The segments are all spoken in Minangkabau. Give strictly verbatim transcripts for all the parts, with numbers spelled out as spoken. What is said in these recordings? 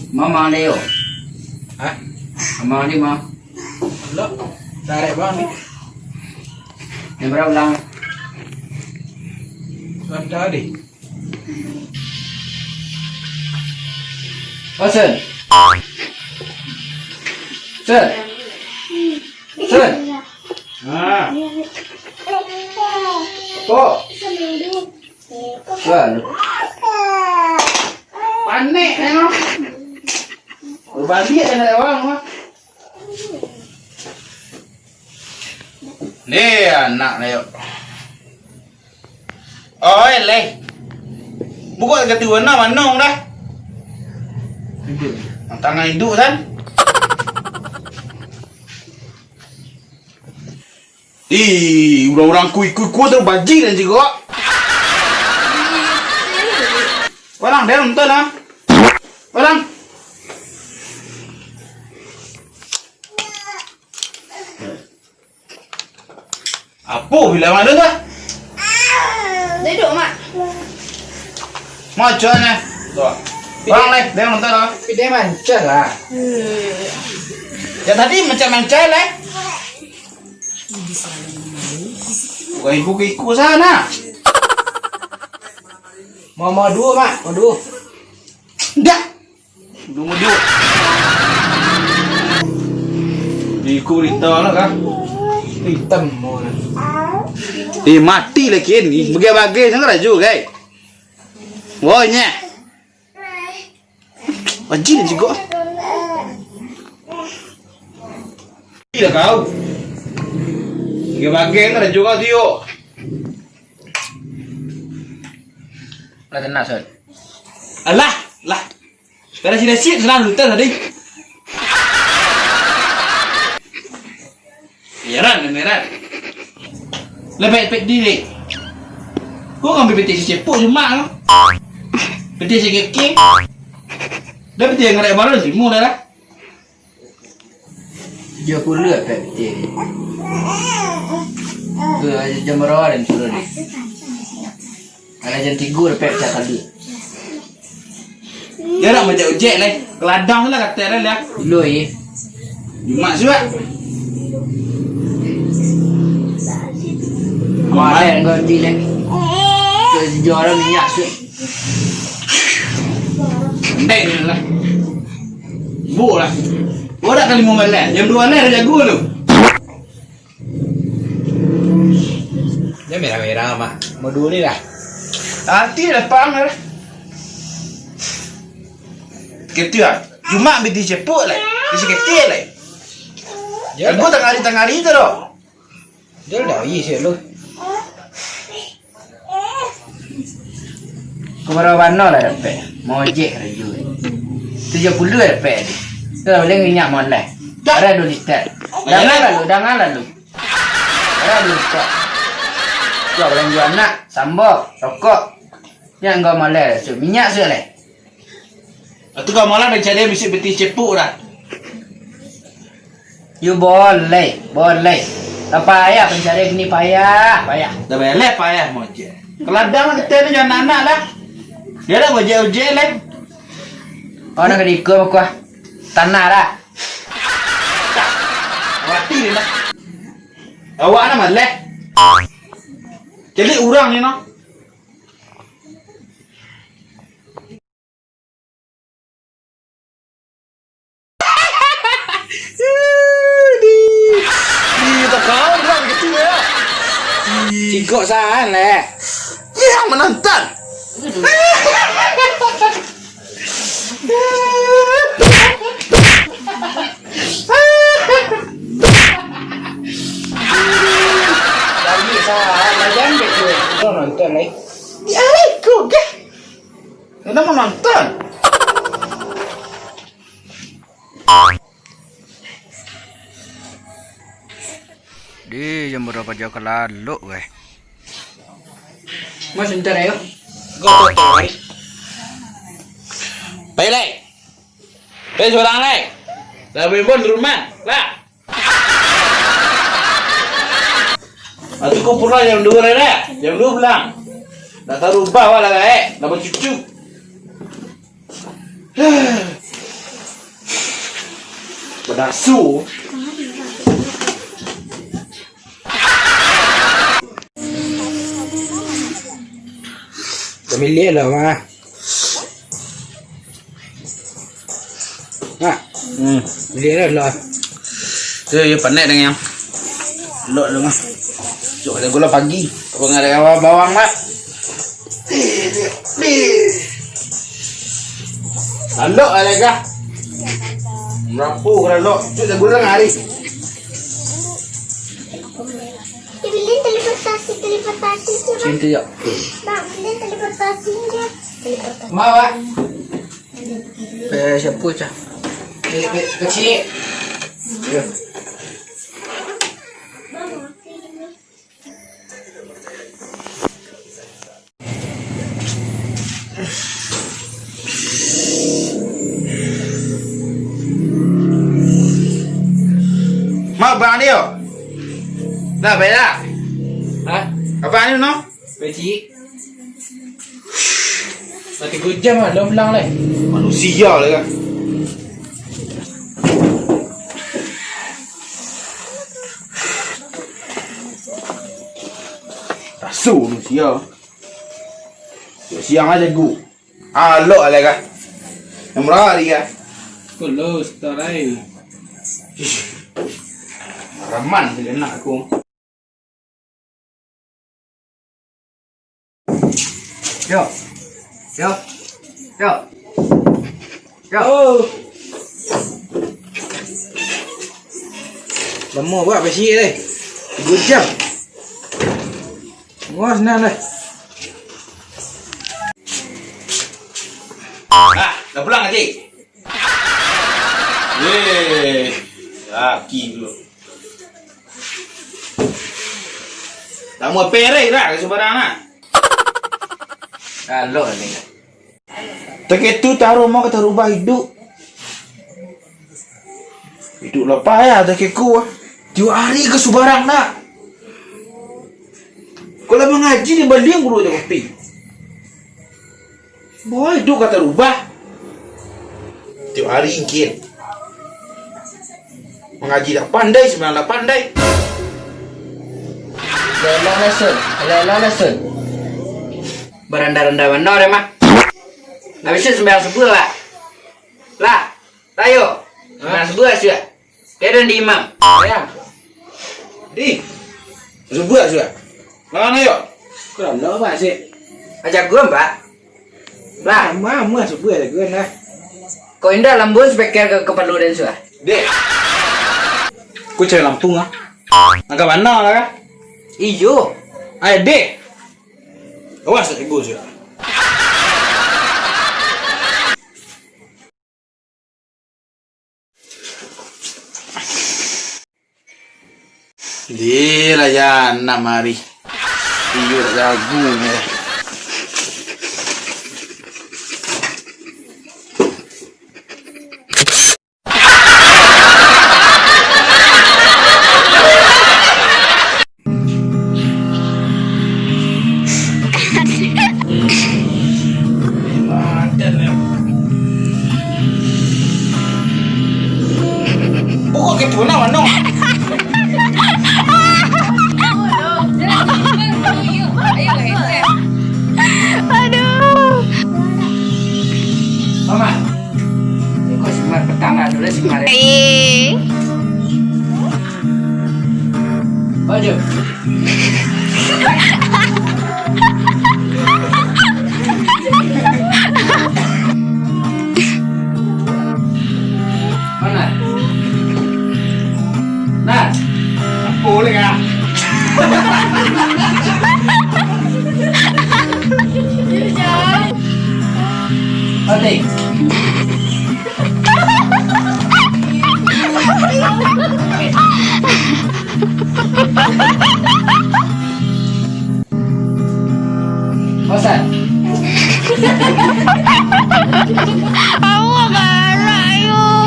Mama Leo. Hah? Mama ni mah. Lo, tarik bang ni. Yang berapa ulang? Sudah deh. Oh, Sen. Sen. Sen. Nah. Kok? Wah, lu. Panik, eh, no. Lu balik, eh, nak orang, no. Ni anak ni, yo. Oi, leh. Buka ka tu, na manong dah. Tangan induk, San. Ih, urang-urang ku iko-iko tu bajik dan jigok. Orang dia nonton ah. Orang. Apo bilang ada tu? Duduk, Mak. Macam ni. Tu. Orang ni, dia nonton ah. Tapi dia mancar lah. Ya tadi macam mancar lah. Bukan ibu ke iku sana. Mama dua, Mak. Mama dua. Dah. Dua dua. Iku berita lah kah? Hitam mau. Eh, mati lagi ni. Bagai-bagai sangat laju, gai. Wah, nyek. Anjing juga. Iya kau. Bagai-bagai kan ada juga tu, yo. Lah tenang, Sot. Alah, lah. Kada sida sit selalu tadi. Heran, heran. Lah pek-pek diri. Kau ngambil peti si cepuk cuma lo. Peti si keke. Dah peti yang ngerak baru sih, mu dah lah. Tujuh puluh pek peti. Tu aja jam berapa dan suruh ni. Alah jan tigo dapek pacah kali. Dia nak majak ujek lai. Keladang tu lah kata dia lah. Dulu ye. Jumat sudah. Kemarin kau nanti lai. Tu jual minyak sudah. Ndai ni lah. Bu lah. Borak kali mau malam. Jam dua lah dah jago tu. Dia merah-merah mah. Mau dulu ni lah. Nanti lah pang lah. Ketia. Cuma ambil di cepuk lah. Di seketik lah. Dia aku tengah hari tengah hari tu doh. Dia dah isi lu. Kau baru bano lah dapek. Mau ojek karajo. Tujuh puluh dapek tu. Tu lah boleh minyak moleh. Ada dua liter. Jangan lalu, jangan lalu. Alah, duit, Kak. Jual balanjo anak, sambo, rokok. Jan kau moleh, su-, minyak sudah lai. Atu kau malah rencana bisi peti cepuk dah. Yo boleh, boleh. Tapi payah pancari kini payah, payah. Dah boleh payah mojek. Keladang nanti tu jangan anak lah. Dia dah ojek-ojek lai. Oh, nak kena ikut apa kuah? Tanah dah. Mati ni lah. Awak nak maleh. Cari urang ni noh. Di, di takau dah gitu ya. Cikok saan leh. Yang menonton. Lagi saan lah, jangan gitu. Kau nonton lagi. Ya, ikut ke? Kenapa nonton? Di, jam berapa jauh ka lalok, guys? Mas, bentar, ayo. Go, go, go, guys. Baik, lai. Eh, surang lai. Lah bebon di rumah. Lah. Atu ko pulang jam duo lai, dah. Jam duo pulang. Nak tarubah awak lah, eh. Nak bacucu. Badasu. Dah milik lah, mah. Nah. Hmm. Dia dah lah. Tu, dia panek dengan lok tu mah. Cok, ada gula pagi. Apa nggak ada bawang, bawang, Mak? Lalok lah, dah. Merapu kalau lok. Cok, ada gula hari. Beli teleportasi, teleportasi, coba. Cinta, ya. Bang, beli teleportasi, ya. Teleportasi. Mau, Pak? Eh, siapa, Cah? Eh, eh, kecil. Ya. Mak, bang dia. Dah, baiklah. Hah? Abang ni, no? Kecil. Mati kujam lah, belum pulang lai. Manusia lah kan. Rasu manusia. Siang aja gu. Alok alai kah. Yang murah hari kah. Kulo setorai. Ish. Raman je nak aku. Yo. Yo. Yo. Yo. Oh. Lama buat besi deh. Tiga jam. Wah, senang deh. Ah, dah pulang, Cik? Weh, laki tu. Tak mau pereh dah, ke sembarang lah. Kalau ni. Takah tu taruh mau kata rubah hidup. Hidup lapah ya, takah ku. Tiap hari ke subarang nak. Kalau mangaji ni baliang guru aja kopi. Boy, hidup kata rubah. Tiap hari ingkin. Mangaji dak pandai, sembahyang dak pandai. Lelah lesun, lelah lesun. Baranda-randa bana deh mah. Habis tu sembahyang subuh lah. Lah, tayo. Sembahyang subuh lah sudah. Kira di imam. Ya. Di. Subuh lah sudah. Mana yo? Kurang dah apa sih? Aja gua, Pak. Lah. Mama, mama subuh lah gua nah. Kok indah lambun speaker ke kepala dan sudah. Dek. Ku cari lampu ah. Angkat mana lah kah? Iyo. Ayo, Dek. Awas tak tegur sudah. Di lah ya, enam hari. Iyo, dak jago ni. Pokok ke tu nak mano? Aduh. Mama. Iko simar petang lah dulu simar. Eh. Baju. Mana? Nah. Boleh kah? Oke. Bosan. Awak galak, yo.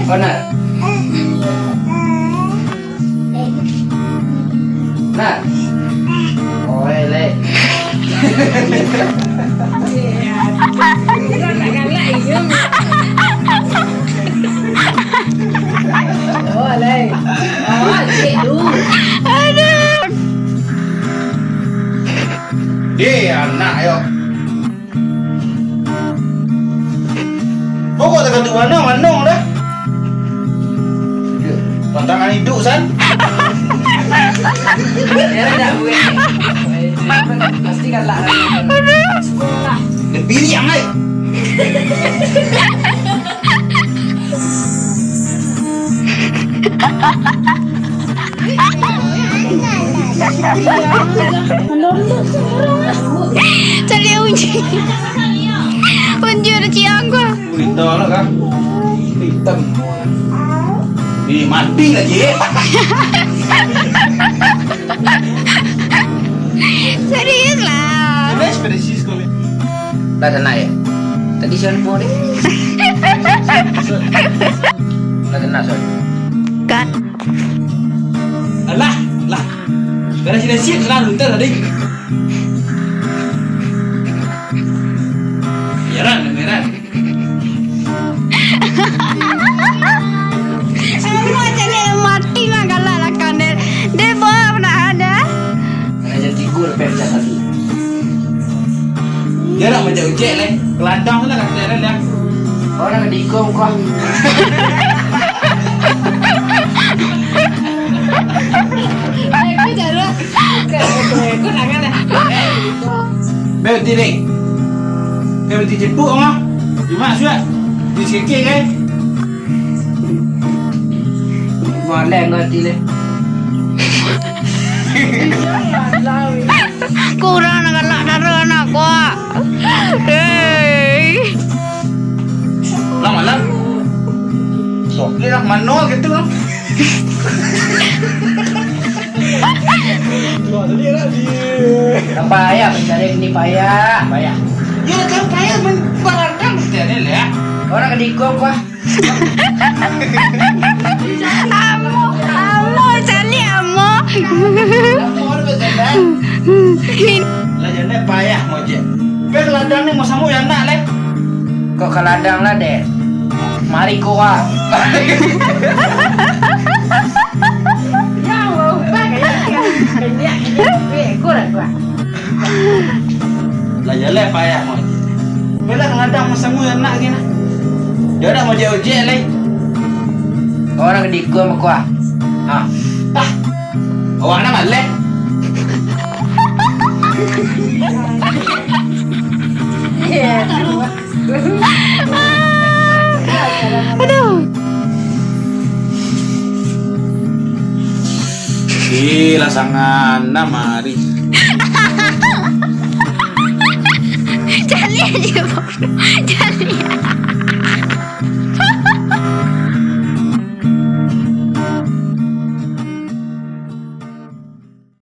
Konar. Nah. Oe, le. Oh, le. Oh, cik lu. Aduh. Eh, anak yo. Pokok takah tu manong, manong dah. Tantangan hidup, San. Ya, dah, gue. Pasti galak. Dia pilih yang lain. Cari unji. Unji ada ciang gua. Indah lah kan. Hitam. Eh, mati lagi, eh. Serius lah. Lah tenang ya. Tadi siapa deh? Lah tenang, Son. Cut. Alah, lah. Beres, sudah siap selalu, ntar tadi. Biaran, biaran. Semua jadi mati lah galak lah kan, deh. Deh, bawa pernah ada. Raja tigo, pecah tadi. Dia nak majak ujek, leh. Keladang tu lah kata dia, leh. Orang dikong kau. Aku jalan. Aku, aku, aku tangan dah. Bel, tilik. Bel, tilik jepuk, mah. Jumat, suat. Di sikit, kan? Maleng hati leh. Kurang nak galak dara anak gua. Hei. Lah malam. Sok dia lah mano gitu lah. Lah payah mencari ni, payah, payah. Ya kan payah men-, barandang dia ni lah. Orang kedikong gua. Amo, amo, caliak amo. Lah, jandai payah mojek. Beh, ladang ni mau samo ya nak, leh? Kok ka ladang lah, deh? Mari ko, ah. Ya Allah, bah, kayak, kayak, kayak, kayak, kurang, kurang. Lah jaleh payah mojek. Bela kadang masamu anak gini. Dia dak mojek-ojek lai. Orang di gua makuah. Ha. Tah. Awak nak maleh. Aduh. Ih, lah sangan namari. Cari aja, Bang. Cari.